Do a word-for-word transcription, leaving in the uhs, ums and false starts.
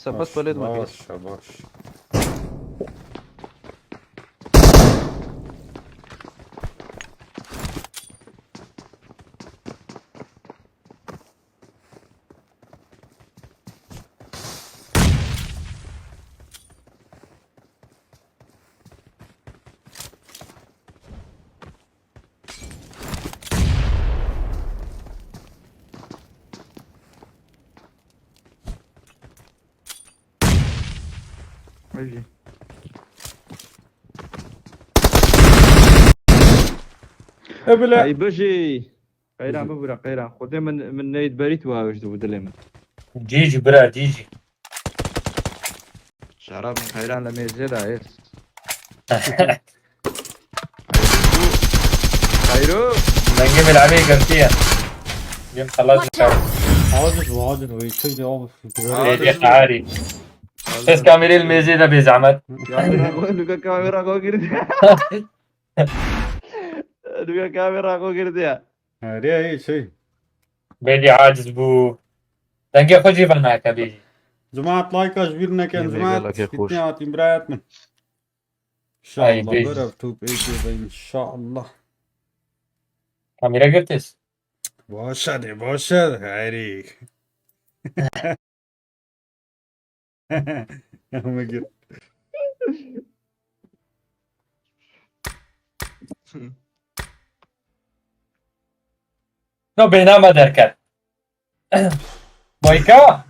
Te bes belê dime. Baş, baş. Ay bijî. Qeyran bibûre qeyran. Xwedê min, min neyt berî tu avêjtibû dilê min. Cî cî bira, cî cî. Şerab min qeyran li mêzê de ye. Xeyro. Dengê min evê girtiye. Yem xelas dikar. Aciz bu, aciz bu. Şey de abi. Êdî qarî. Kes kamerê li mêzê de bê zehmet. Ya, nuka kamera xwe girtiye. Nuka kamera xwe girtiye. Erê, erê, şey. Belî aciz bû. Dengê xwe jî venake bêjî. Cemaat, like ji bîr nekin. Yine cemaat, gelek hoş. Gitmeye atayım, bırak mı? Ay, İnşallah, bêjî. Böyle top ekibe, inşallah. Kamera girtiz. Başa de, başa de, hayri. Ama gir. No, bêhna me derket. Boyka?